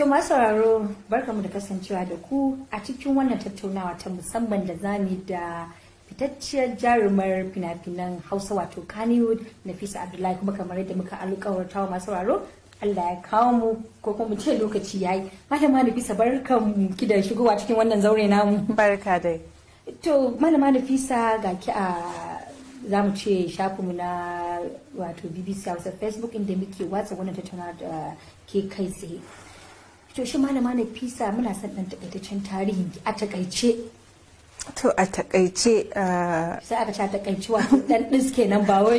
To masu sauraro, barkamu da kasancewa da ku a cikin wannan tattaunawa ta musamman da zamu da fitacciyar jarumar fina-finan Hausa, wato Kannywood, Nafisa Abdullahi. Kuma kamar yadda muka alƙawarta wa masu sauraro, Allah ya kawo mu, ko kuma mu ce lokaci yayi. Malama Nafisa, barkan ki da shigowa cikin wannan zaure namu. Barka dai. To Malama Nafisa, ga ki a za mu ce shafinmu na wato BBC Hausa Facebook, inda muke watsa wannan tattaunawa da ke kai tsaye. To shi Malama Nafisa, muna son dan takaitaccen tarihin ki a takaice. To a takaice Sai aka ce a takaice, wato dan dis kenan, ba wai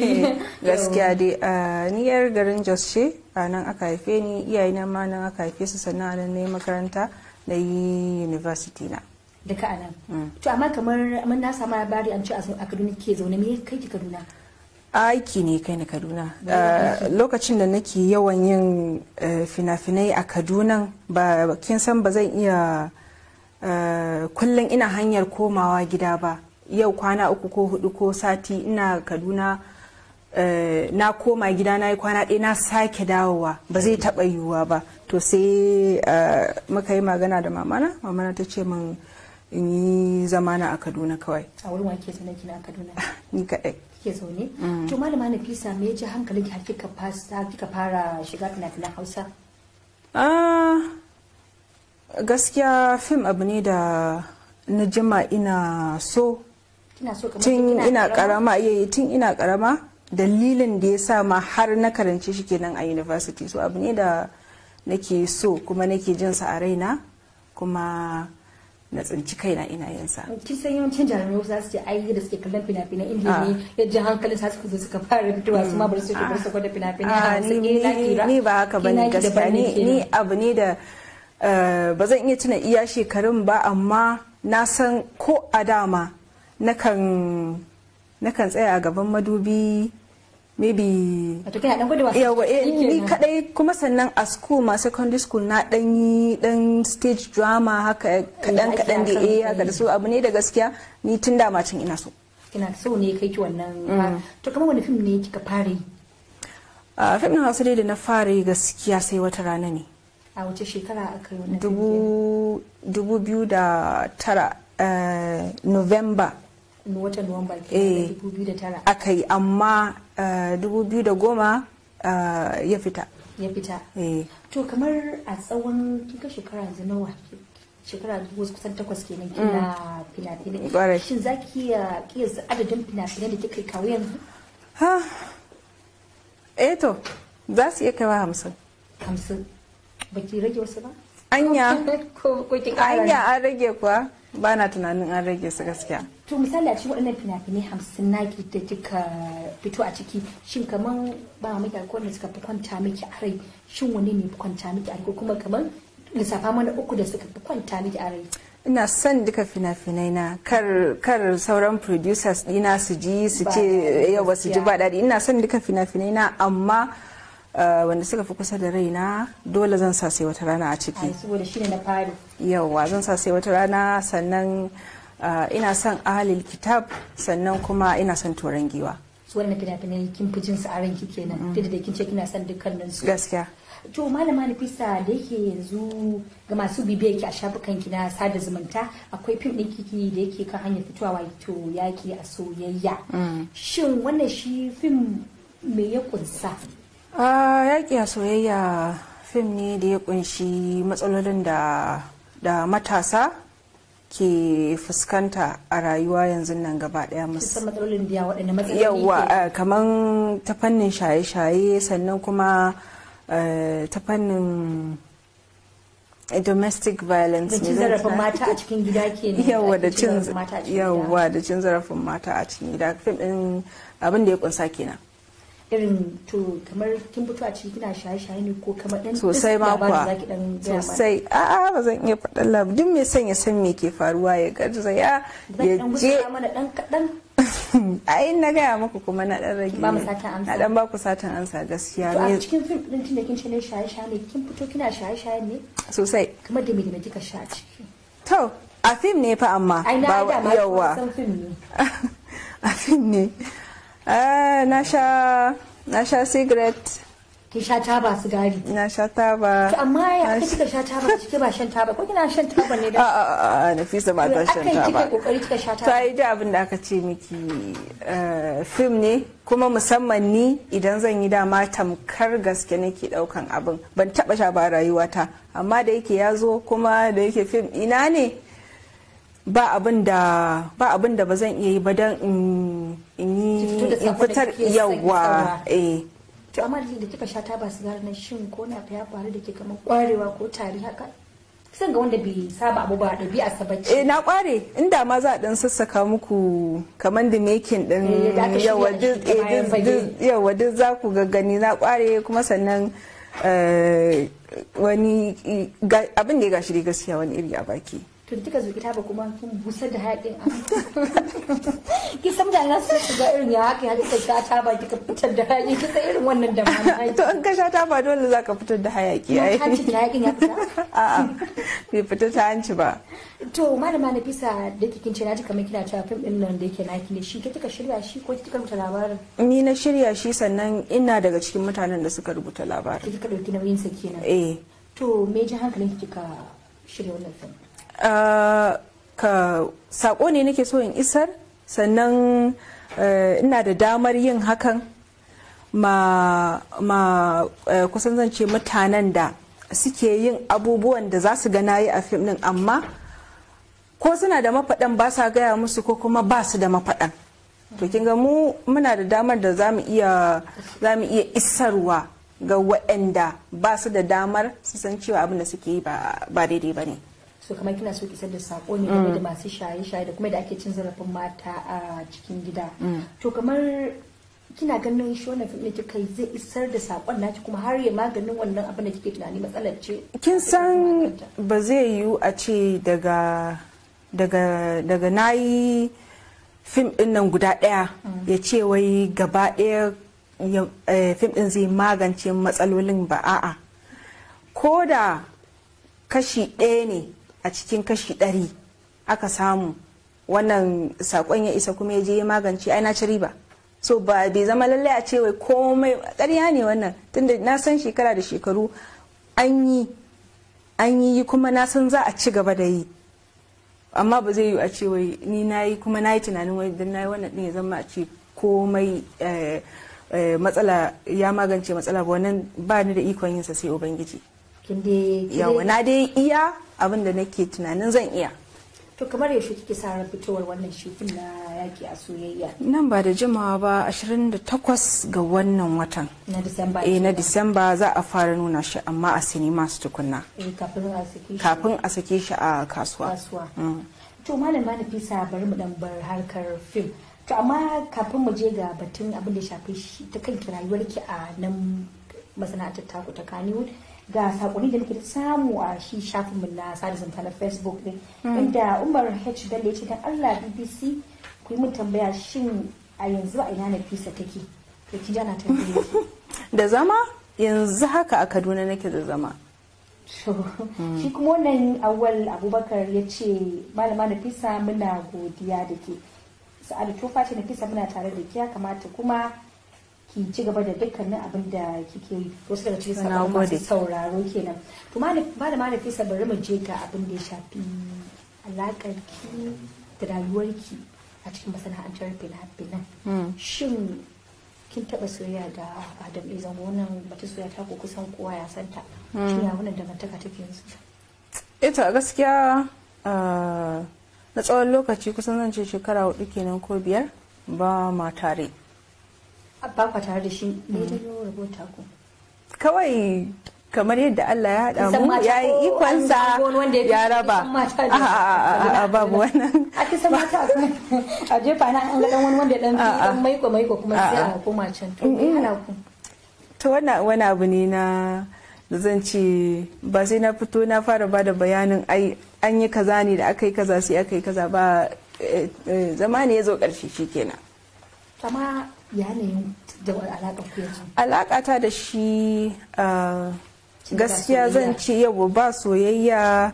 Gaskiya dai, ni yar garin Jos ce, a nan aka haife ni, iyayena ma nan aka haife su, sannan a nan na yi makaranta, na yi university na. Duka a nan. To amma kamar mun na samu labari an ce a Kaduna ke zaune, me kai ki Kaduna? Aiki ne kai ni Kaduna. Lokacin da nake yawan yin fina-finai a Kaduna, ba kin san ba zan iya kullum ina hanyar komawa gida ba. Yau kwana 3 ko 4 ko sati ina Kaduna, na koma gida na yi kwana 1, na sake dawowa, ba zai taɓa yiwuwa ba. To sai muka yi magana da mamana, mamana ta ce min in yi zamana a Kaduna kawai. A wurin wa ke zaune kina a Kaduna? Ni kaɗai. Kike zaune. To Malama Nafisa, me ya ji hankalin ki har kika fasa kika fara shiga fina-finan Hausa? Ah, gaskiya fim abu ne da na jima ina so. Kina so kamar Tun kina ina karama, iya, tun ina karama. Dalilin da ya sa ma har na karance shi kenan a university. So abu ne da nake so kuma nake jin sa a raina, kuma na tsinci kaina ina yin sa. Kin san yawancin jarumai wasu za su ce ai da suke kallon fina-finan Indiya ne ya ji hankalin sa, suka zo suka fara fitowa, su ma bari su gwada fina-finai a Ah, Hausa. ni, Eh, na kira. ni ba haka bane. Ke naki Gaskiya daban ne ni kenan. Abu ne da ba zan iya tuna iya shekarun ba, amma na san ko a dama nakan tsaya a gaban madubi, maybe. Wato kina dan gwada wasu Yawa, eh, ni kenan. Kadai kuma. Sannan a school ma, secondary school, na dan yi dan stage drama haka kadan ake kadan da akan eh, haka da su. Abu ne da gaskiya ni tun da can ina so. Kina so ne kai ki wannan. To kamar wani fim ne kika fara yi? A fim din Hausa dai da na fara yi, gaskiya, Sai Wata Rana ne. A wace shekara aka yi wannan fim kenan? 2009, November. Watan Nuwamba Eh. kenan, 2009. Aka yi, amma 2010 ya fita. Ya fita. Eh. To kamar a tsawon kika shekara yanzu nawa, shekara dubu kusan 8 kenan kina fina-finai. Kwarai. Shin za ki iya kiyasta adadin fina-finai da kika kawo yanzu? Ha. Eh, to za su iya kaiwa 50. 50? Baki rage wasu ba? Anya. Ko kin ƙara ne? Anya an rage kuwa? Ba na tunanin an rage su gaskiya. To misali a cikin waɗannan fina-finai 50 naki da kika fito a ciki, shin kaman ba miki akwai wanda suka fi kwanta miki a rai? Shin wani ne fi kwanta miki a rai, ko kuma kaman lissafa mana uku da suka fi kwanta miki a rai? Ina son duka fina-finai na. Kar sauran producers dina su ji su Ba ce daɗi, yau ba su ji gaskiya. ba daɗi. Ina son duka fina-finai na, amma wanda suka fi kusa da raina, dole zan sa Sai Wata Rana a ciki. Ai saboda shine na fari. Yauwa, zan sa Sai Wata Rana, sannan ina son Ahalil Kitab, sannan kuma ina son Toron Giwa. Su wannan fina-finai kin fi jin su a ranki kenan, duk da kin ce kina son dukkanin su. Gaskiya. To Malama Nafisa, da yake yanzu ga masu bibiyar ki a shafukan ki na sada zumunta, akwai fim ɗin kiki da yake kan hanyar fitowa, wato Yaki a Soyayya. Shin wannan shi fim me ya kunsa? Yaƙi a Soyayya fim ne da ya kunshi matsalolin da matasa ke fuskanta a rayuwa yanzu nan gaba ɗaya. Kusan matsalolin biya waɗanne matsaloli? Yawa, kaman ta fannin shaye-shaye, sannan kuma ta fannin domestic violence. Da cin Me zan zarafin tuna? mata a cikin gida kenan. Yawa, da ake cin zarafin mata a cikin gida. Yawa, da cin zarafin mata a cikin gida. Fim din abin da ya kunsa kenan. Irin to kamar kin fito a ciki kina shaye-shaye ne, ko kamar dan Sosai ma labarin kuwa. zaki dan gaya mana? Sosai. A'a, ba zan iya faɗan labarin. Duk mai son ya san me ke faruwa ya garzaya Zaki ya dan je. gutsura mana dan kaɗan. Ai na gaya muku kuma na dan rage. Ba mu satan amsa. Na dan ba ku satan ansa gaskiya. To a Ne. cikin fim din, tunda kin ce ne shaye-shaye ne, kin fito kina shaye-shaye ne? Sosai. Kamar da me kika sha a ciki? To a fim ne fa, amma Ai na ba da ma yawa. san fim ne. A fim ne. Ah, na sha cigarette. Kin sha taba sigari? Na sha taba. To amma ya aka kika sha taba cike ba shan taba, ko kina shan taba ne da? A Nafisa ba ta shan taba. Akai kika kokari kika sha taba. Ta yi da abin da aka ce miki film ne, kuma musamman ni idan zan yi dama tamkar gaske nake daukan abin. Ban taba sha ba rayuwata, amma da yake ya zo kuma da yake film ina ne, ba abin da ba zan iya yi ba don in yi in fitar yawa. Eh. To amma da kika sha taba sigari nan, shin ko na ya faru da ke kamar kwarewa ko tari haka? Kisan ga wanda bai saba abu ba ɗabi'a sa bace. Eh, na kware, inda ma za a dan sassaka muku kamar da making din yawa yawa duk za ku ga gani na kware. Kuma sannan wani abin da ya gashi dai gaskiya wani iri a baki. To da kika zuki taba kuma kin busar da hayakin, kin san mutane za su ga irin ya haka ya kika sha taba kika fitar da hayaki, kin san irin wannan da ma. To in ka sha taba dole zaka fitar da hayaki ai. Hanci da hayakin ya fita? A'a, bai fita ta hanci ba. To malama Nafisa, da kike kin ce na ji kamar kina cewa fim din nan da yake naki ne, shi ke kika shirya shi ko kika rubuta labarin? Ni na shirya shi, sannan ina daga cikin mutanen da suka rubuta labarin. Kika dauki nauyin sa kenan? Eh. To me ji hankalin ki kika shirya wannan fim? Ka sako ne nake so in isar, sannan ina da damar yin hakan ma kusan zan ce mutanen da suke yin abubuwan da za su ga nayi a fim din, amma ko suna da mafaɗan ba sa gaya musu, ko kuma ba su da mafaɗan. To kin ga mu muna da damar da za mu iya isarwa ga waɗanda ba su da damar su san cewa abin da suke yi ba daidai ba ne. So kamar kina so kisar da sako ne game da masu shaye-shaye da kuma da ake cin zarafin mata a cikin gida. To kamar kina ganin shi wannan fim kika yi zai isar da sakon naki kuma har ya maganin wannan abin da kike tunani matsalar ce? Kin san ba zai yiwu a ce daga daga daga nayi fim din nan guda daya ya ce wai gaba daya fim din zai magance matsalolin ba. A'a, ko da kashi ɗaya ne a cikin kashi 100 aka samu wannan sakon ya isa kuma ya je ya magance, ai na ci riba. So ba bai zama lallai a ce wai komai ƙarya ne wannan, tunda na san shekara da shekaru an yi kuma na san za a ci gaba da yi, amma ba zai yi a ce wai ni na yi kuma na yi tunanin wai dan na yi wannan din ya zama a ce komai matsala ya magance matsala ba. Wannan ba ni da ikon yin sa sai Ubangiji. Yawa, na dai iya abin da nake tunanin zan iya. To kamar yaushe kike sa ran fitowar wannan shifin na yaki a soyayya? Nan ba da jimawa ba, 28 ga wannan watan na Disamba. Eh, na Disamba za a fara nuna shi, amma a sinima su tukunna. Eh, kafin a sake shi a kasuwa. To malama Nafisa, bari mu dan bar harkar fim. To amma kafin mu je ga batun abin da shafi shi ta kanki rayuwarki a nan masana'antar taku ta Kannywood, ga sakonni da muke samu a shi shafinmu na sada zumunta na Facebook din, inda Umar H Bello ya ce dan Allah BBC ku yi min tambaya, shin a yanzu a ina Nafisa take? To ki jana tambaye ki. Da zama yanzu haka a Kaduna nake da zama. Shi kuma wannan Awwal Abubakar ya ce malama Nafisa muna godiya da ke. Sa'adu Tofa ce Nafisa muna tare da ke, ya kamata kuma ki ci gaba da dukkanin abin da kike yi. Wasu daga cikin sabon masu sauraro kenan. To malama Nafisa, bari mu je ga abin da ya shafi alakar ki da rayuwarki a cikin masana'antar fina-finan. Shin kin taba soyayya da Adam A Zango? Wannan bata soyayya ta ko kusan kowa ya santa. Shin ya wannan dangantaka take yanzu? Ita gaskiya na tsawon lokaci kusan zan ce shekara 4 kenan ko 5 ba ma tare. Ba kwa tare da shi, me ya janyo rabota ku? Kawai kamar yadda Allah ya haɗa mu, ya yi ikonsa ya raba. A babu wannan. A kisan mata a jefa na an ga wani wanda dan fi dan maiko maiko kuma sai a koma can. To me hana ku? To wannan wani abu ne na da zan ce ba sai na fito na fara ba da bayanin ai an yi kaza ne da aka yi kaza sai aka yi kaza ba, zama ne ya zo ƙarshe shikenan. Amma yanayin da alaƙa ku yanzu? Alaƙa ta da shi gaskiya zan ce yau ba soyayya,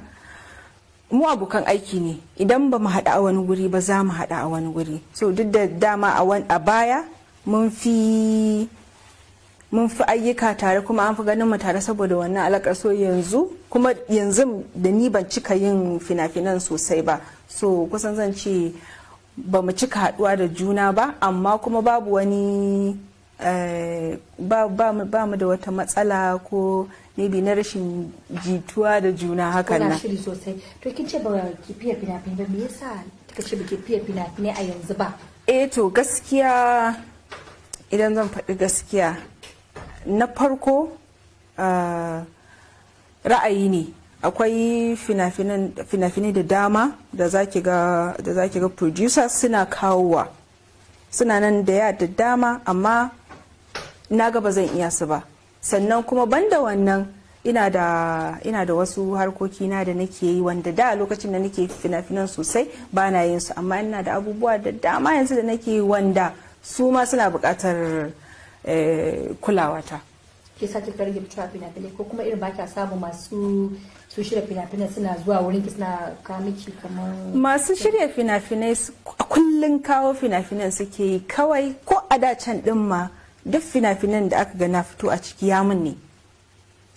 mu abokan aiki ne. Idan ba mu haɗu a wani guri ba za mu haɗu a wani guri. So duk da dama a baya mun fi Mun fi ayyuka tare kuma an fi ganin mu tare saboda wannan alakar. So yanzu kuma, yanzu da ni ban cika yin fina-finan sosai ba, so kusan zan ce ba mu cika haduwa da juna ba, amma kuma babu wani ba mu da wata matsala ko maybe na rashin jituwa da juna hakan Kuna nan. shiri sosai. To, kin ce ba ki fiye fina-finai ba, me yasa kika ce ba ki fiye fina-finai a yanzu ba? Eh, to gaskiya, idan zan faɗi gaskiya, na farko ra'ayi ne. Akwai fina-finai da dama da zaki ga producers suna kawowa, suna nan da ya da dama, amma na ga ba zan iya su ba. Sannan kuma banda wannan, ina da wasu harkokina da nake yi wanda da lokacin da nake fina-finan sosai ba na yin su, amma ina da abubuwa da dama yanzu da nake yi wanda su ma suna buƙatar kulawata. Ke sa kika rage fitowa fina-finai, ko kuma irin ba kya samu masu su shirya fina-finai suna zuwa wurin ki suna kawo miki kamar? Masu shirya fina-finai a kullum kawo fina-finan suke yi kawai. Ko a da can din ma, duk fina-finan da aka ga na fito a ciki ya mun ne.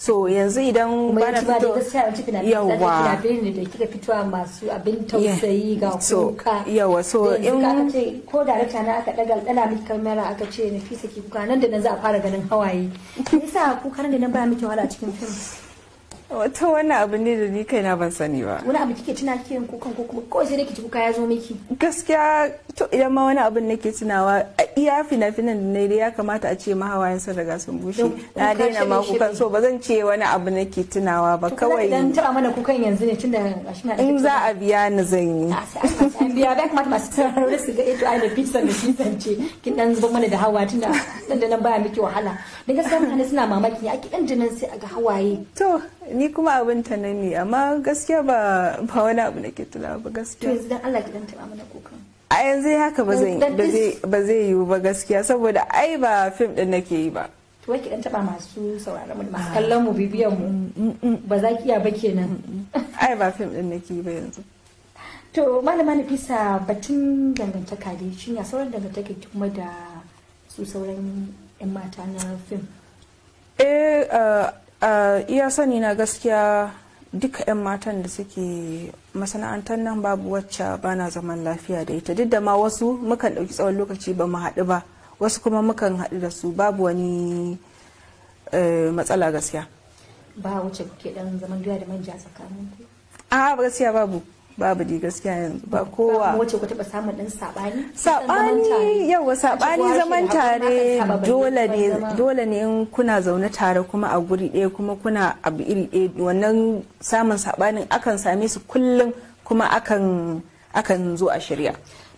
So yanzu idan Kuma ba na yawanci ba da fito gaskiya, yawanci fina-finai Yawa. fina-finai ne da kika fitowa masu abin tausayi ga kuka. Yawa, so Da yanzu aka ce ko darakta na aka daga dana miki kamera aka ce Nafisa ki kuka, nan da nan za a fara ganin hawaye. Me yasa kuka nan da nan baya miki wahala a cikin fim? Wata wannan abu ne da ni kaina ban sani ba. Wani abu kike tuna kike yin kukan, ko kuma kawai sai dai ki ji kuka ya zo miki? Gaskiya, to idan ma wani abin nake tunawa a iya fina-finan da na yi, ya kamata a ce ma hawayen sun riga sun bushe. Don Na kuka daina ma shirye-shirye. kukan, so ba zan ce wani abu nake tunawa ba. To ko za ki Kawai dan taba mana kukan yanzu ne, tunda gashi na in za a biya ni zan yi. A sai an biya ba, kamata masu sauraro su ga ito ai da pizza ce kin dan zuba mana da hawa, tunda nan da nan baya miki wahala. Da gaskiya mutane suna mamaki ne ake dan jinan sai a ga hawaye. To ni kuma abin ta nan ne, amma gaskiya ba wani abu nake tunawa ba To gaskiya. yanzu dan Allah ki dan taba mana kukan. A yanzu haka ba zai Dan ba zai yiwu ba gaskiya, saboda ai ba fim din nake yi ba. To wai ki dan taba masu sauraron mu da masu kallon mu, bibiyan mu, ba za ki iya ba kenan? Ai ba fim din nake yi ba yanzu. To Malama Nafisa, batun dangantaka dai, shin ya sauran dangantaka ki kuma da su sauran yan mata na fim? Eh, iya sani na gaskiya, duka 'yan matan da suke masana'antar nan babu wacce bana zaman lafiya da ita, duk da ma wasu mukan ɗauki tsawon lokaci ba mu haɗu ba, wasu kuma mukan haɗu da su, babu wani matsala gaskiya. Ba wuce kuke dan zaman doya da manja tsakanin ku? A gaskiya babu, babu di gaskiya, yanzu ba kowa. Ba wacce ku taba samun dan sabani? Sabani, yawa, sabani zaman tare dole ne. Dole ne in kuna zaune tare kuma a guri ɗaya kuma kuna abu iri ɗaya, wannan samun sabanin akan same su kullum, kuma akan zo a shirya.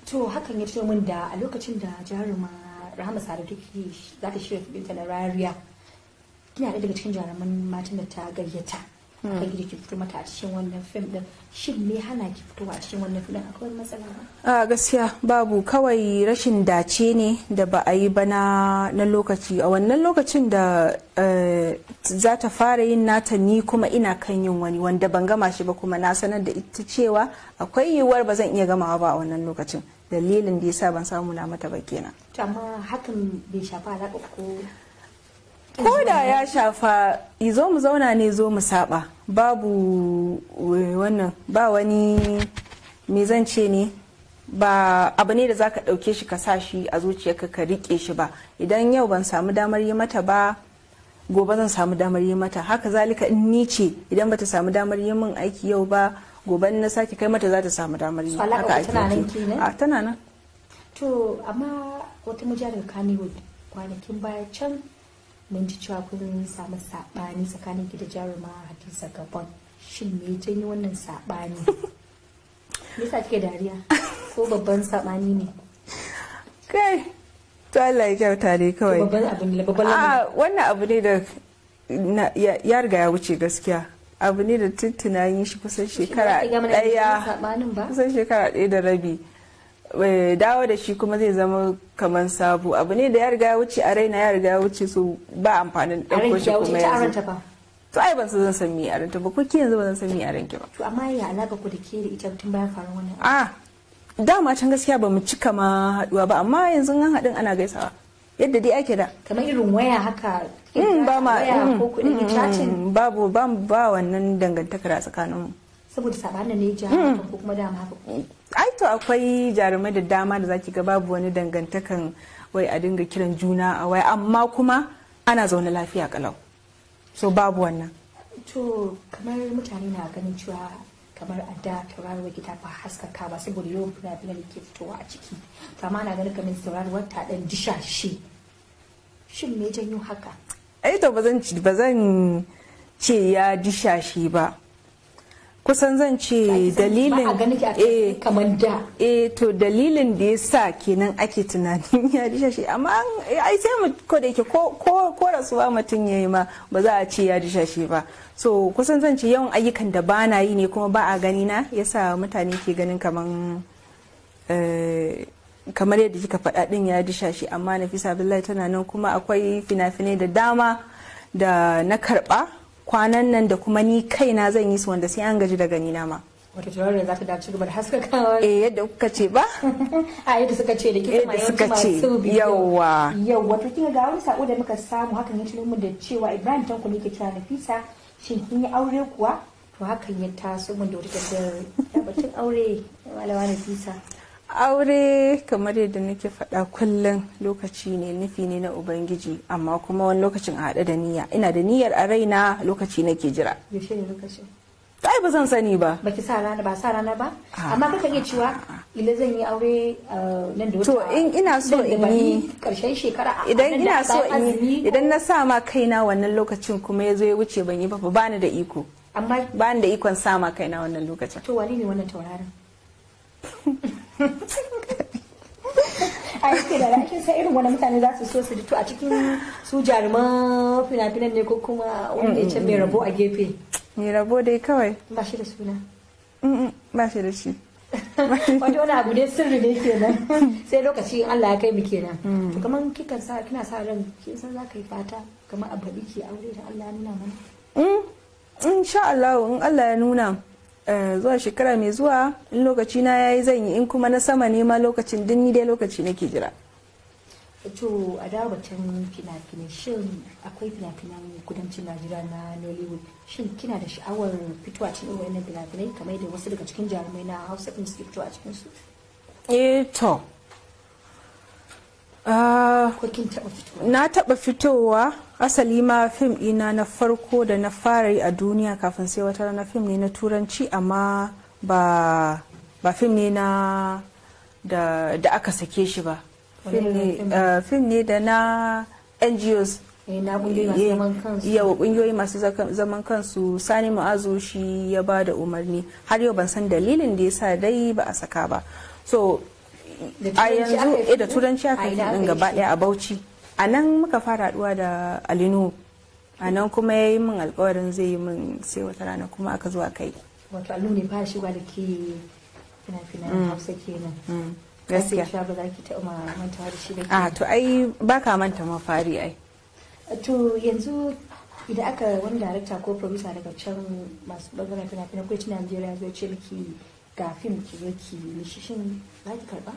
To hakan ya tuno min da a lokacin da jaruma Rahama Sadau take za ta shirya fim ɗinta na Rariya, kina ɗaya daga cikin jaruman matan da ta gayyata kan gida ki fito mata a cikin wannan fim din. Shin me hana ki fitowa a cikin wannan fim din? Akwai wani matsala ba? A gaskiya babu, kawai rashin dace ne da ba a yi ba na lokaci. A wannan lokacin da za ta fara yin nata, ni kuma ina kan yin wani wanda ban gama shi ba, kuma na sanar da ita cewa akwai yiwuwar ba zan iya gamawa ba a wannan lokacin. Dalilin da yasa ban samu na mata ba kenan. To amma hakan bai shafa alaƙa ko? Ko da ya shafa, zo mu zauna ne, zo mu saba, babu wannan, ba wani, me zan ce ne, ba abu ne da zaka ɗauke shi ka sa shi a zuciyarka ka rike shi ba. Idan yau ban samu damar yi mata ba, gobe zan samu damar yi mata. Haka zalika in ni ce, idan bata samu damar yi min aiki yau ba, gobe in na sake kai mata za ta samu damar yi. So alaƙa Haka ku tana nan ake. kenan? A, tana nan. To amma wata mujallar Kannywood kwanakin baya can mun ji cewa kun samu saɓani tsakanin ki da jaruma Hadiza Gabon. Shin me ya janyo wannan saɓani? Me yasa kike dariya? Ko babban saɓani ne? Kai, to Allah ya kyauta dai kawai. Babban abu ne, babban lamari. A wannan abu ne da ya riga ya wuce gaskiya. Abu ne da tuntuna yin shi kusan shekara Shin ba ki ga mana ɗaya, saɓanin ba? kusan shekara 1.5. Dawo da shi kuma zai zama kamar sabo. Abu ne da ya riga ya wuce a raina, ya riga ya wuce, so ba amfanin A ɗauko ranki shi ya wuce, kuma ita a yanzu. ranta fa? To ai ban san zan san me a ranta ba, ko ke yanzu ba zan san me a ranki ba. To amma ya alaka ku da ke da ita tun bayan faruwar wannan abu? A dama can gaskiya ba mu cika ma haɗuwa ba, amma yanzu an haɗin ana gaisawa. Yadda dai ake da. Kamar irin waya haka? Ba ma waya ko kuɗin chatting? Babu, ba wannan dangantakar a tsakaninmu. Saboda sabanin ne ja ko kuma dama haka? Ai to akwai jarumai da dama da zaki ga babu wani dangantakan wai a dinga kiran juna a waya, amma kuma ana zaune lafiya kalau. So babu wannan. To kamar mutane na ganin cewa kamar a da tauraruwar ki ta fi haskakawa saboda yawan fina-finan da ke fitowa a ciki. To amma ana ganin kamar tauraruwar ta dan dishashe. Shin me janyo haka? Ai to ba zan ce ya dishashe ba. Kusan zan ce dalilin ba a ganin ki kamar da. To dalilin da ya sa kenan ake tunanin ya dishashe, amma ai sai mu ko da yake ko rasuwa mutum yayi ma ba za a ce ya dishashe ba. So kusan zan ce yawan ayyukan da ba na yi ne kuma ba a gani na yasa mutane ke ganin kaman kamar yadda kika faɗa din ya dishashe, amma Nafisa Abdullahi tana nan kuma akwai fina-finai da dama da na karɓa kwanan nan da kuma ni kaina zan yi su wanda sai an gaji da gani na ma. Wata tauraron za ta dace gaba da haskakawa. Eh, yadda kuka ce ba? A yadda suka ce da kisa ma suka ce yawa. Yawa, to kinga ga wani sako da muka samu hakan ya tuno mu da cewa Ibrahim Tanko ne ke cewa Nafisa shin kin yi aure kuwa? To hakan ya taso mun da wata tambayar ya batun aure malama Nafisa. Aure kamar yadda nake faɗa kullum lokaci ne, nufi ne na Ubangiji, amma kuma wani lokacin a haɗe da niyya. Ina da niyyar a raina, lokaci nake jira. Yaushe ne lokacin? Ai ba zan sani ba. Baki sa rana ba, sa rana ba? Amma kaka iya cewa ila zan yi aure nan da wata. To in ina so in yi karshen shekara, idan ina so in yi, idan na sa ma kaina wannan lokacin kuma ya zo ya wuce ban yi ba, ba ni da iko. Amma ba ni da ikon sa ma kaina wannan lokacin. To wani ne wannan tauraron? A yake da ake sai irin wani mutane za su so su ji to a cikin su jaruman fina-finan ne ko kuma wanda ya ce mai rabo a gefe? Mai rabo dai kawai. Ba shi da suna? Ba shi da shi. Wato wani abu dai sirri ne kenan, sai lokaci in Allah ya kai mu kenan. To kaman kikan sa kina sa ran kin san za ka yi fata kamar a baɗi ki aure da Allah ya nuna mana? Insha Allah, in Allah ya nuna zuwa shekara mai zuwa, in lokaci na yayi zan yi, in kuma na sama ne ma lokacin din, ni dai lokaci nake jira. To a dawo batun fina-finai, shin akwai fina-finan kudancin Najeriya na Nollywood, shin kina da sha'awar fitowa cikin irin wannan fina-finai kamar da wasu daga cikin jarumai na Hausa din suke fitowa cikin su? Eh to ko kin taɓa fitowa? Na taɓa fitowa. Asali ma fim ɗina na farko da na fara yi a duniya kafin Sai Wata Rana fim ne na Turanci, amma ba fim ne na da aka sake shi ba. Fim ne da na NGOs. Na kungiyoyi masu zaman kansu. Yawa, kungiyoyi masu zaman kansu. Sani Mu'azu shi ya ba da umarni. Har yau ban san dalilin da ya sa dai ba a saka ba. So a yanzu da Turanci aka yi din gaba daya a Bauchi. A nan muka fara haduwa da Alinu, a nan kuma ya yi min alkawarin zai yi min Sai Wata Rana, kuma aka zo aka yi. Wato Alinu ne fara shiga da ke fina-finan Hausa kenan. Gaskiya ba za ki taɓa mantawa da shi ba. A to ai ba ka manta mafari ai. To yanzu idan aka wani darakta ko producer daga can masu bangaren fina-finan kudancin Najeriya zai ce miki ga fim ki zo ki mishi, shin za ki karba?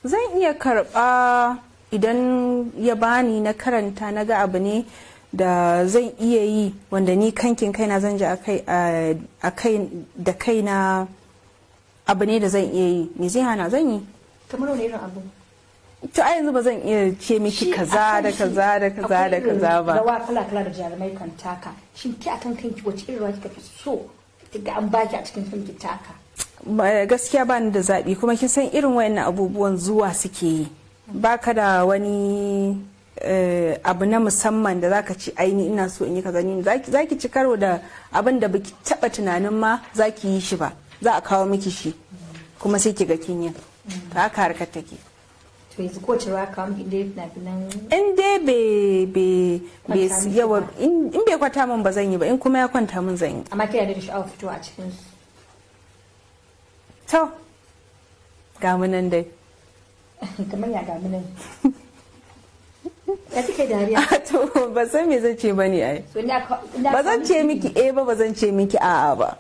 Zan iya karba idan ya bani na karanta na ga abu ne da zan iya yi, wanda ni kankin kaina zan ji a kai da kaina abu ne da zan iya yi, me zai hana? Zan yi. Kamar wani irin abu? To a yanzu ba zan iya ce miki kaza da kaza da kaza da kaza ba. Rawa kala kala da jarumai kan taka, shin ki akan kanki wace irin rawa kika fi so ga an baki a cikin fim ki taka? Gaskiya ba ni da zaɓi, kuma kin san irin wayannan abubuwan zuwa suke yi, baka da wani abu na musamman da zaka ci aini ina so in yi kaza. Ni zaki ci karo da abin da baki taba tunanin ma zaki yi shi ba, za a kawo miki shi kuma sai ki ga kin yi. To haka harkar take. To yanzu ko ce kawo miki dai fina-finan In dai be yawa, in bai kwanta min ba zan yi ba, in kuma ya kwanta min zan yi. Amma kina da sha'awar fitowa a cikin su? To ga mu nan dai. Kamar ya ga mu nan? Ya kike dariya? To ba san me zan ce bane ai. Ba zan ce miki eh ba, ba zan ce miki a'a ba.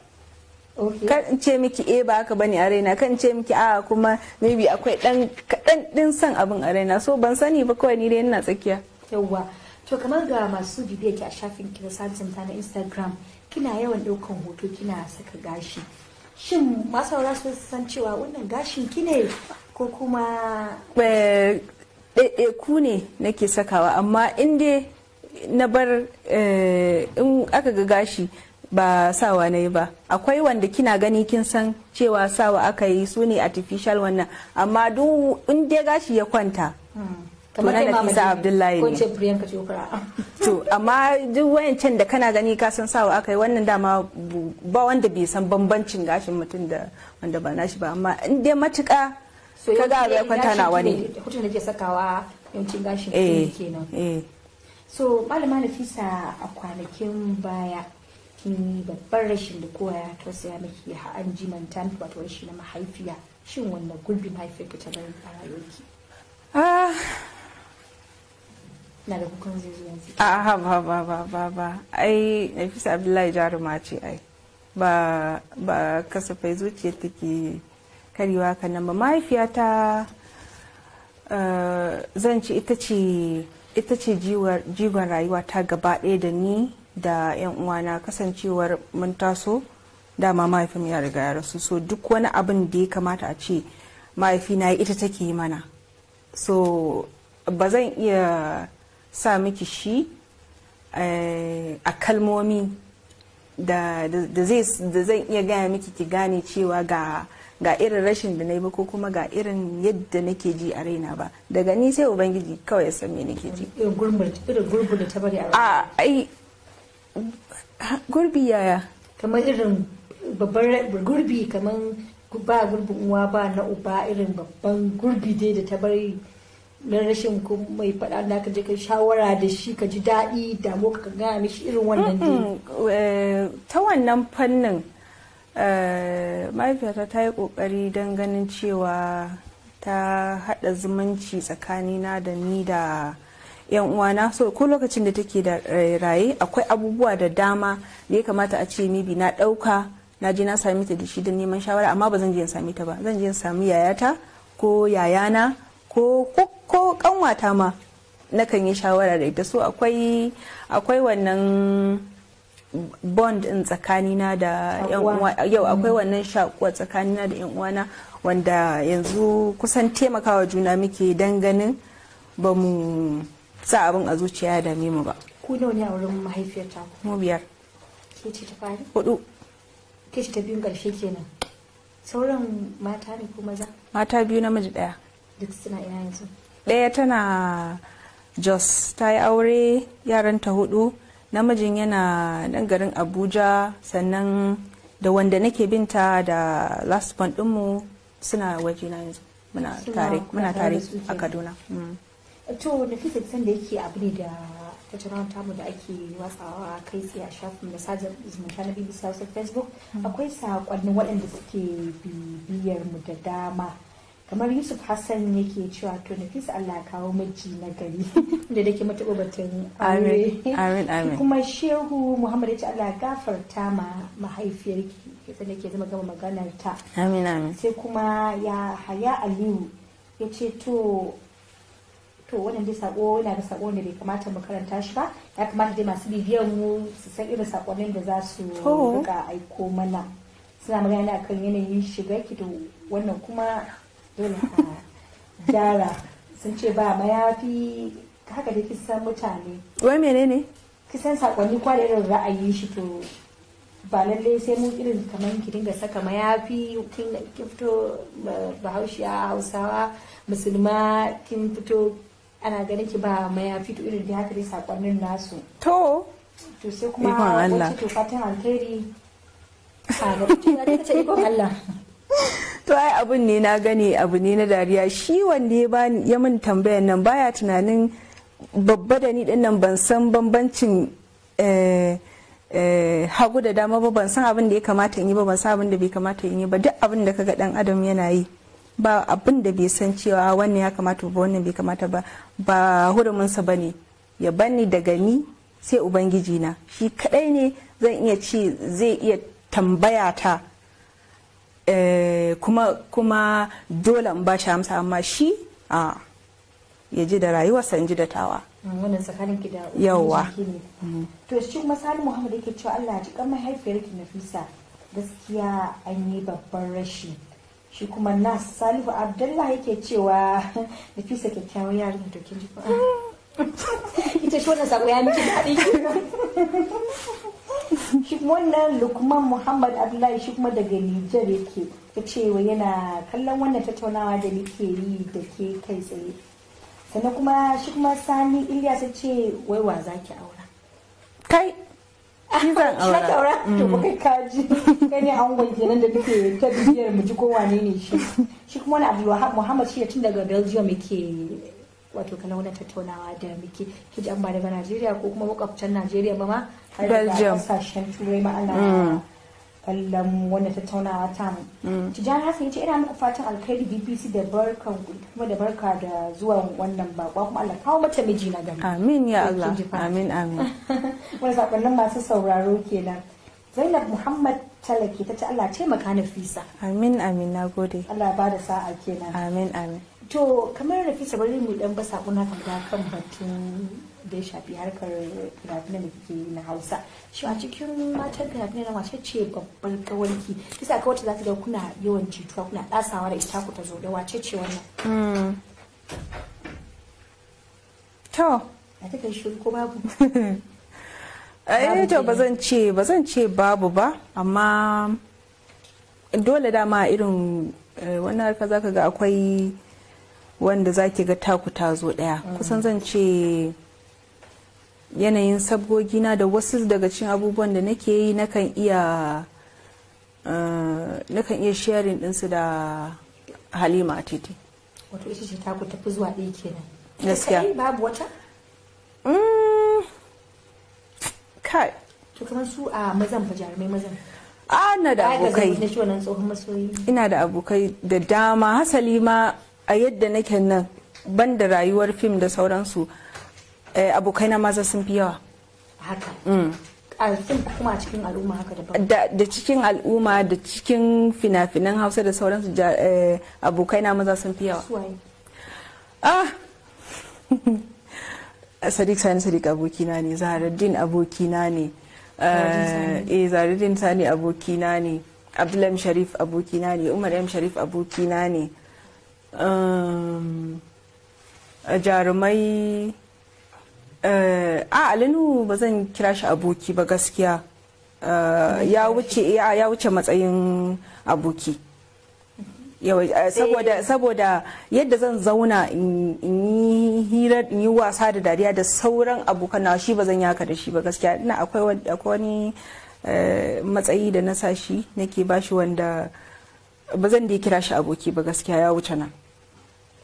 Kan in ce miki eh ba haka bane a raina, kan in ce miki a'a kuma maybe akwai dan kaɗan. kaɗan ɗin son abin a raina, so ban sani ba, kawai ni dai ina tsakiya. Yawwa, to kamar ga masu bibiyar ki a shafin ki na sada zumunta na Instagram, kina yawan ɗaukan hoto kina saka gashi. Shin masu sauraro su san cewa wannan gashin ki ne ko kuma? Ɗaiɗaiku ne nake sakawa, amma in dai na bar in aka ga gashi ba sawa na yi ba. Akwai wanda kina gani kin san cewa sawa aka yi, su ne artificial wannan, amma duk in dai gashi ya kwanta, to na kai Nafisa Mama Abdullahi ko ne. ce Priyanka Chopra. To amma duk wayancan da kana gani ka san sawa aka yi, wannan dama ba wanda bai san bambancin gashin mutum da wanda ba nashi ba, amma in dai matuƙa So ka ga abu ya yawanci kwanta gashin na ki wani. ne, hoton da ke sakawa yawancin gashin ki Eh. ne kenan. Eh. So Malama Nafisa, a kwanakin baya kin yi babban rashin da kowa ya tausaya miki har an jimanta miki, wato rashi na mahaifiya. Shin wannan gurbi mahaifiyarki ta bari a rayuwarki? Ah. Na da kukan zai zo yanzu. A ha, ba ba ba ba ba, ai Nafisa Abdullahi jaruma ce, ai ba ba kasafai zuciya take karewa kan nan ba. Mahaifiyata, zan ce ita ce jigon rayuwa ta gaba ɗaya da ni da yan uwana, kasancewar mun taso dama mahaifin ya riga ya rasu, so duk wani abin da ya kamata a ce mahaifina ya, ita take yi mana. So ba zan iya sa miki shi a kalmomi da zan iya gaya miki ki gane cewa ga irin rashin da na yi ba, ko kuma ga irin yadda nake ji a raina ba. Daga ni sai Ubangiji kawai ya san me nake ji. Irin gurbin da ta bari a rayuwa. A ai gurbi yaya? Kamar irin babban gurbi, kamar ba gurbin uwa ba na uba, irin babban gurbi dai da ta bari na rashin ko mai faɗa da ka je ka shawara da shi ka ji daɗi, damu ka gaya mishi, irin wannan dai. Ta wannan fannin, mahaifiyata ta yi kokari don ganin cewa ta haɗa zumunci tsakanina da ni da yan uwana. So ko lokacin da take da raye, akwai abubuwa da dama da ya kamata a ce maybe na ɗauka na je na sami ta da shi don neman shawara, amma ba zan je in sami ta ba, zan je in sami yayata ko yayana ko kanwata ma nakan yi shawara da ita. So akwai wannan bond din tsakanina da yan uwa. Yau akwai wannan shakuwa tsakanina da yan uwana, wanda yanzu kusan taimakawa juna muke dan ganin ba mu sa abin a zuciya ya dame mu ba. Ku nawa ne a wurin mahaifiyar ta? Mu biyar. Ke ce ta fari? Hudu. Ke ce ta biyun ƙarshe kenan. Sauran mata ne ko maza? Mata biyu, namiji daya. Duk suna ina yanzu? Ɗaya tana Jos, ta yi aure, yaranta hudu. Namijin yana nan garin Abuja, sannan da wanda nake binta da last born ɗinmu suna waje na yanzu. Muna tare, muna tare a Kaduna. To Nafisa, san da yake abu ne da tattaunawar tamu da ake watsawa kai tsaye a shafin da sada zumunta na BBC Hausa Facebook, akwai sakonnin waɗanda suke bibiyar mu da dama, kamar Yusuf Hassan yake cewa, "To Nafisa, Allah kawo miji na gari," da dake mata batun aure. Amin, amin. Kuma Shehu Muhammad ya ce, "Allah gafarta ma mahaifiyarki," sai ke zama gama maganar ta. Amin, amin. Sai kuma ya Haya Aliyu ya ce, to wannan dai sako yana da sako da bai kamata mu karanta shi ba, ya kamata dai masu bibiyan mu su san irin sakonnin da za su rika aiko mana. Suna magana akan yanayin shiga ki, to wannan kuma dole a gyara. Sun ce ba mayafi, haka dai kisan mutane. Wai menene? Kisan sakonni kwa da irin ra'ayin shi, to ba lalle sai mu irin kamar ki dinga saka mayafi, kin fito Bahaushiya, Hausawa, Musulma, kin fito ana ganin ki ba mayafi, to irin da haka dai sakonnin nasu. To. To sai kuma wacce, to fatan alkhairi a ga ta ikon Allah. To ai abun ne na gani abu ne na dariya. Shi wanda ya bani ya min tambayan nan baya tunanin babba da ni din nan ban san bambancin hagu da dama ba, ban san abin da ya kamata in yi ba, ban san abin da bai kamata in yi ba. Duk abin da kaga dan adam yana yi, ba abin da bai san cewa wannan ya kamata ba, wannan bai kamata ba. Ba huruminsa ba ne ya bani. Daga ni sai Ubangiji na, shi kadai ne zan iya ce zai iya tambaya ta, kuma dole in ba shi amsa, amma shi A ya ji da rayuwarsa, in ji da tawa. Wannan tsakanin ki da Yawwa. ubangijinki ne. To shi kuma Sani Muhammad yake cewa Allah ya ji kan mahaifiyarki Nafisa, gaskiya an yi babban rashi. Shi kuma Nas Salihu Abdullahi yake cewa Nafisa kyakkyawar yarinya. To kin ji ko? Ita shi wannan sako ya miki daɗi. Shi kuma wannan Lukman Muhammad Abdullahi, shi kuma daga Nijar yake, ta cewa yana kallon wannan tattaunawa da muke yi da ke kai tsaye. Sannan kuma shi kuma Sani Ilyas ya ce wai wa zaki aura? Kai, ni zan Shi zaki aura. aura? To ba kai kaji, kai ne angon kenan da muke ta bibiyar mu ji ko wane ne shi. Shi kuma wani Abdulwahab Muhammad, shi tun daga Belgium yake wato kallon wannan tattaunawa da muke. Kiji an ba daga Najeriya ko kuma makwabtan Najeriya ba ma, har daga Belgium. kasashen Turai ma ana kallon wannan tattaunawa ta mu. Tijjani Hassan ya ce ina muku fatan alkhairi BBC da barkan kuma da barka da zuwan wannan bakwa, kuma Allah kawo mata miji na gari. Amin ya To, Allah. kin ji fa. Amin, amin. Wani sakonnin masu sauraro kenan. Zainab Muhammad Talake ta ce Allah taimaka Nafisa. Amin, amin, nagode. Allah ba da sa'a kenan. Amin, amin. To kamar Nafisa, bari mu dan ba sakon haka da kan batun da ya shafi harkar fina-finan da kike yi na Hausa. Shi a cikin matan fina-finan na wace ce babbar kawarki? Kisa ka wacce za ta ga kuna yawan jituwa, kuna ɗasawa da ita, ku ta zo da wace ce wannan? To. A ta kai shiru ko babu? Eh, to Babu. Ba zan ce babu ba, amma dole dama irin wannan harka zaka ga akwai wanda zaki ga taku ta zo daya. Kusan zan ce yanayin sabgogina da wasu daga cikin abubuwan da nake yi, nakan iya sharing ɗinsu da Halima Atete. Wato ita ce taku tafi zuwa ɗaya kenan. Gaskiya. Kai, babu wata? Kai. To kamar su a mazan fa, jarumai mazan. Ana da Baya ga abokai. na shi wannan tsohon masoyi. Ina da abokai da dama. Hasali ma a yadda nake nan, ban da rayuwar fim da sauransu, abokai na maza sun fi yawa. Haka. A fim kuma a cikin al'umma haka daban. Da cikin al'umma da cikin fina-finan Hausa da sauransu, abokai na maza sun fi yawa. Su waye? Ah, Sadiq Sani Sadiq abokina ne, Zaharaddin abokina ne, Zaharaddin Sani abokina ne, Abdullahi M. Sharif abokina ne, Umar M. Sharif abokina ne. Jarumai, a Alinu ba zan kira shi aboki ba gaskiya. Ya wuce matsayin aboki. Yawa, saboda yadda zan zauna in yi hira, in yi wasa da dariya da sauran abokan na, shi ba zan yi haka da shi ba gaskiya. Ina akwai wani matsayi da na sa shi nake bashi wanda ba zan dai kira shi aboki ba gaskiya, ya wuce nan.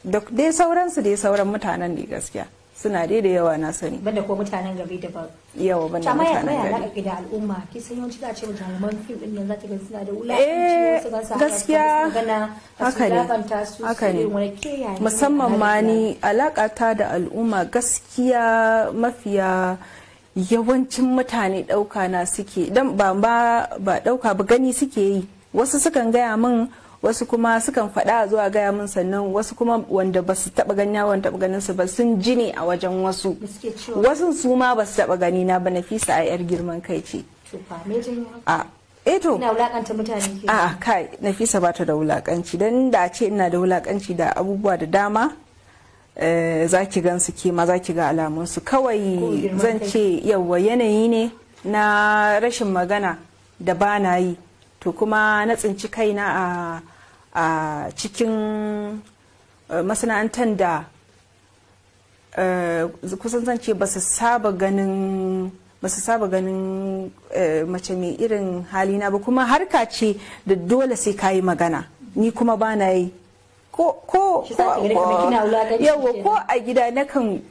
Da dai sauransu, dai sauran mutanen ne gaskiya suna dai da yawa, na sani. Banda ko mutanen gari da ba. Yawa, banda Amma ya mutanen ya gari. alaƙa da al'umma? Ki san yawanci za a ce jaruman fim din nan za ta ga suna da wulaƙanci, wasu ba sa gaskiya magana, su haka ne, wulaƙanta su, haka su ne. irin wani ke yaya ne Musamman ma alaƙa ni alakata da al'umma, gaskiya mafiya yawancin mutane ɗauka na suke dan ba ɗauka ba, gani suke yi. Wasu sukan gaya min, wasu kuma sukan faɗa zuwa gaya min, sannan wasu kuma wanda ba su taɓa gani wanda taɓa ganin su ba, sun ji ne a wajen wasu. Da suke cewa? Wasu su ma ba su taɓa gani na ba, Nafisa a yar girman kai ce. To fa me janyo haka? A eh to. Ina wulaƙanta mutane ke. A'a kai, Nafisa ba ta da wulakanci. Dan da a ce ina da wulakanci da abubuwa da dama, za ki gan su, ke ma za ki ga alamun su. Ko Kawai girman zan kai. ce yawa yanayi ne na rashin magana da ba na yi. To kuma na tsinci kaina a cikin masana'antar da kusan zan ce ba su saba ganin mace mai irin halina ba, kuma harka ce da dole sai ka yi magana, ni kuma ba na yi ko Shi sa ki gani kamar kina wulakanci yawa kenan. Ko a gida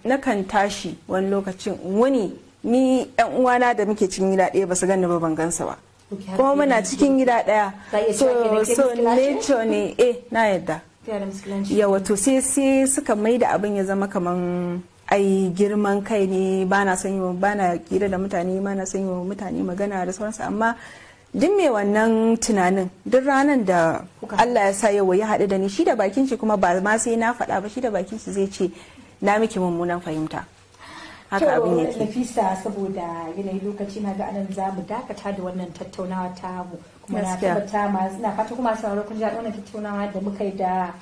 nakan tashi wani lokacin wuni ni yan uwana da muke cikin gida ɗaya ba su gani ba, ban gansa ba. Ok, haka Kuma muna ne. cikin gida ɗaya. Za a iya So cewa kenan ke so miskila ce? nature ne, eh, na yadda. Kina da miskilanci. Yawa, to sai suka mai da abin ya zama kaman ai girman kai ne, ba na son yi wa, ba na kira da mutane, ba na son yi wa mutane magana da sauransu, amma Duk mai wannan tunanin, duk ranar da Allah ya sa yau ya haɗu da ni, shi da bakin shi, kuma ba ma sai na faɗa ba, shi da bakin shi zai ce na miki mummunan fahimta. Haka abin yake. Nafisa, saboda yanayin lokaci na ga anan za mu dakata da wannan tattaunawa ta mu, kuma na tabbata masu na fata kuma sauraro kun ji daɗin wannan tattaunawa da muka yi da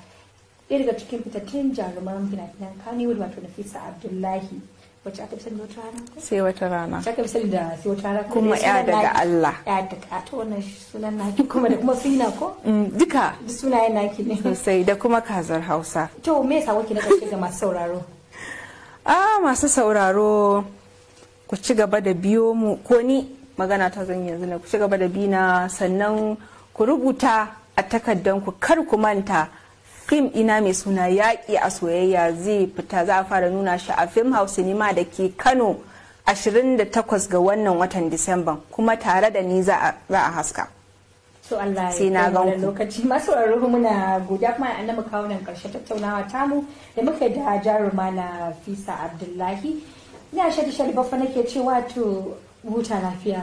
ɗaya daga cikin fitattun jaruman fina-finan Kannywood, wato Nafisa Abdullahi, wacce aka fi sani da Wata Rana ko? Sai Wata Rana. Wacce aka fi sani da Sai Wata Rana. Kuma da Ya sunan Daga naki. Allah. Ya Daga, to wannan sunan naki kuma da kuma Fina ko? Duka. Duk sunayen naki ne. Sosai, da kuma Kazar Hausa. To, me yasa ki na ƙarshe ga masu sauraro? A masu sauraro, ku ci gaba da biyo mu, ko ni magana ta zan yanzu na ku ci gaba da bina, sannan ku rubuta a takardan ku, kar ku manta, fim ina mai suna Yaƙi a Soyayya zai fita, za a fara nuna shi a Film House Cinema da ke Kano 28 ga wannan watan Disamban, kuma tare da ni za a haska. To, Allah ya Sai na kai mu gan wannan ku. lokaci. Masu sauraro, muna godiya, kuma an mu kawo nan karshen tattaunawa tamu da muka yi da jaruma Nafisa Abdullahi. Ina shaɗi shaɗi baffa nake cewa to huta lafiya.